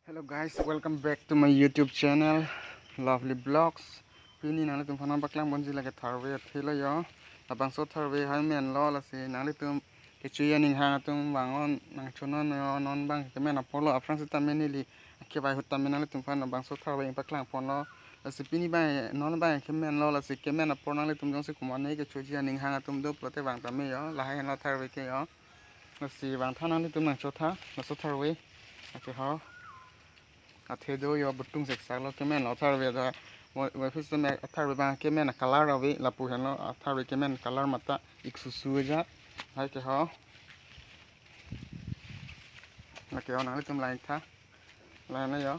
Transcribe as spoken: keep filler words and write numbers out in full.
Hello guys, welcome back to my YouTube channel, Lovely Vlogs. Pini nanglitum aphan nangpaklang ponji lake tharve athe lo yo. Labangso tharve hai menlo, lasi nanglitum kecho aning hang atum vang-o, nangchonon yo, non abang kemen apor lo, aphrang seta men ili, akevai ahut tame nanglitum aphan labangso tharve nangpaklang ponlo. Lasi pini abang, non abang kemenlo, lasi kemen apor nanglitum jongsi komatne kechoji aning hang atum do pulote vang tame yo, lahai henlo tharve ke yo. Lasi vangtha nanglitum, nangchotha, laso tharve. Lake ho. Athe do yo, butung seksak lo, kemen lo tharve ta. Wa-, wa phis me tharve abang kemen a-color ave, lapu henlo, a tharve kemen color mata iksusu ja. Hai ke ho. Lake ho, nanglitum langtha. Lang na yo.